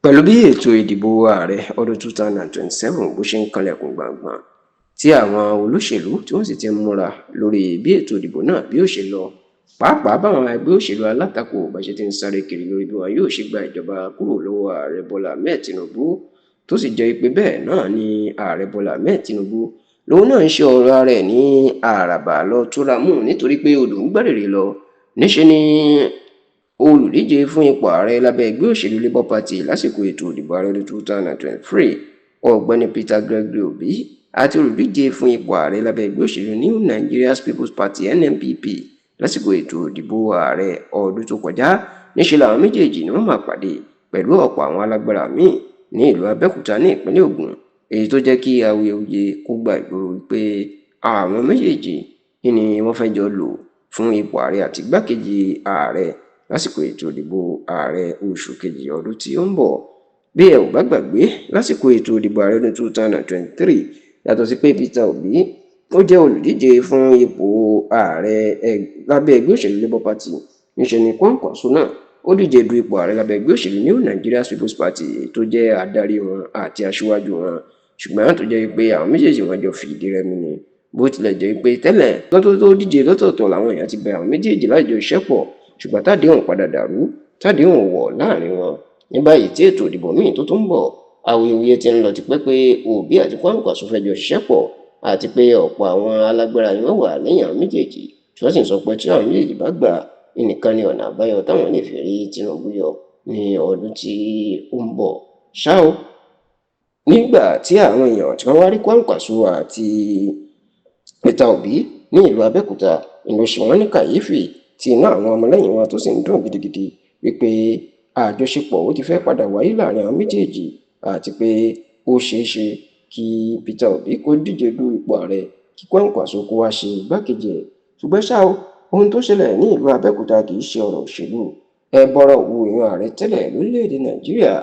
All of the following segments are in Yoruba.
Pẹ̀lú bí ètò ìdìbò ààrẹ ọdún 2027 bó ṣe ń kanlẹ̀kùn gbọ̀ngbọ̀n, tí àwọn olóṣèlú tí wọ́n sì ti ń múra lórí bí ètò ìdìbò náà bí ó ṣe lọ, pàápàá báwọn ẹgbẹ́ òṣèlú alátakò bá ṣe ti ń sáré kiri lórí bí wọn yóò ṣe gba ìjọba kúrò lọ́wọ́ ààrẹ Bọ́lá Ahmed Tinubu, tó sì jẹ́ pé bẹ́ẹ̀ náà ni ààrẹ Bọ́lá Ahmed Tinubu lòun náà ń ṣe ọ̀rọ̀ ara ẹ̀ ní àràbà lọ túra mú, nítorí pé odò ń gbárèrè lọ. Níṣe ni olùdíje fún ipò ààrẹ lábẹ́ ẹgbẹ́ òṣèlú Labour Party lásìkò ètò ìdìbò ààrẹ ọdún 2023, ọ̀gbẹ́ni Peter Gregory Obi, àti olùdíje fún ipò ààrẹ lábẹ́ ẹgbẹ́ òṣèlú New Nigeria People's Party, NNPP, lásìkò ètò ìdìbò ààrẹ ọdún tó kọjá, níṣe làwọn méjèèjì ni wọ́n máa pàdé pẹ̀lú ọ̀pọ̀ àwọn alágbára míì ní ìlú Abẹ́òkúta ní ìpínlẹ̀ Ògùn, èyí tó jẹ́ kí awuyewuye kó gba ìgboro wípé àwọn méjèèjì ni wọ́n fẹ́ jọ lò fún ipò ààrẹ àti igbákejì ààrẹ lásìkò ètò ìdìbò ààrẹ oṣù kejì ọdún tí ó ń bọ̀. Bí ẹ ò bá gbàgbé, lásìkò ètò ìdìbò ààrẹ ọdún 2023, yàtọ̀ sí pé Peter Obi ó jẹ́ olùdíje fún ipò ààrẹ lábẹ́ ẹgbẹ́ òṣèlú Labour Party, níṣẹ́ ni Kwankwaso náà ó díje du ipò ààrẹ lábẹ́ ẹgbẹ́ òṣèlú New Nigeria People's Party tó jẹ́ adarí wọn àti aṣíwájú wọn, ṣùgbọ́n tó jẹ́ pé àwọn méjèèjì wọn jọ fìdí rẹmi ni. Bó tilẹ̀ jẹ́ pé tẹ́lẹ̀ lọ́tọ́ tó díje lọ́tọ̀ọ̀tọ̀ làwọn èèyàn ti bẹ àwọn méjèèjì láti jọ ṣiṣẹ́ pọ̀, ṣùgbọ́n tádéhùn padà dàrú, tádéhùn wọ̀ láàrin wọn. Ní báyìí tí ètò ìdìbò míì tó tún ń bọ̀, awuyewuye ti ń lọ tipẹ́ pé Obi àti Kwankwaso fẹ́ jọ ṣiṣẹ́ pọ̀, àti pé ọ̀pọ̀ àwọn alágbára ni wọ́n wà lẹ́yìn àwọn méjèèjì, tí wọ́n sì ń sọ pé tí àwọn méjèèjì bá gbà nìkan ni ọ̀nà àbáyọ táwọn lè fi rí Tinubu yọ ní ọdún tí ó ń bọ̀. Ṣá o, nígbà tí àwọn èèyàn tí wọ́n wá rí Kwankwaso àti Peter Obi ní ìlú Abẹ́òkúta, ló ṣe wọ́n ní kàyéfì, tí inú àwọn ọmọlẹ́yìn wọn tó sì ń dùn gidigidi wípé àjọṣepọ̀ ó ti fẹ́ padà wáyé láàrin àwọn méjèèjì, àti pé ó ṣeé ṣe kí Peter Obi kó díje du ipò ààrẹ, kí Kwankwaso kó wá ṣe igbákejì ẹ̀. Ṣùgbọ́n ṣá o, ohun tó ṣẹlẹ̀ ní ìlú Abẹ́òkúta kì í ṣe ọ̀rọ̀ òṣèlú. Ẹ bọ́rọ̀ wo ìran ààrẹ tẹ́lẹ̀ lórílẹ̀‐èdè Nàìjíríà,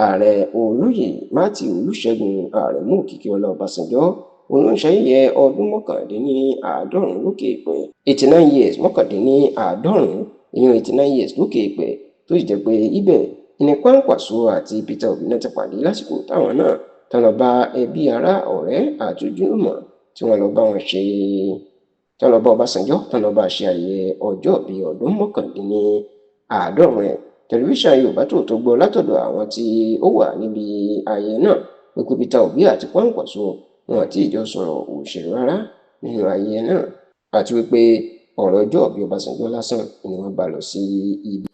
ààrẹ olóyè Matthew Olúṣẹ́gun Àrẹ̀mú Òkìkíọlá Ọbásanjọ́, òun ló ń ṣayẹyẹ ọdún 89 lókè èèpẹ̀, 89 years, 89, ìyẹn 89 years lókè èèpẹ̀, tó sì jẹ́ pé ibẹ̀ ní Kwankwaso àti Peter Obi náà ti pàdé lásìkò táwọn náà tán lọ bá ẹbí, ará, ọ̀rẹ́ àti ojúlùmọ̀ tí wọ́n lọ bá wọn ṣe, tán lọ bá Ọbásanjọ́, tán lọ bá ṣe ayẹyẹ ọjọ́ bíi ọdún 89 ẹ̀. Tẹlifíṣàn Yorùbá Tòótọ́ gbọ́ látọ̀dọ̀ àwọn tí ó wà níbi ayẹyẹ náà pé Peter Obi àti Kwankwaso wọn àti ìjọ sọ̀rọ̀ òṣèlú rárá nínú ayẹyẹ náà, àti wípé ọ̀rọ̀ ọjọ́ bíi Ọbásanjọ́ lásán ni wọ́n bá lọ sí ibi.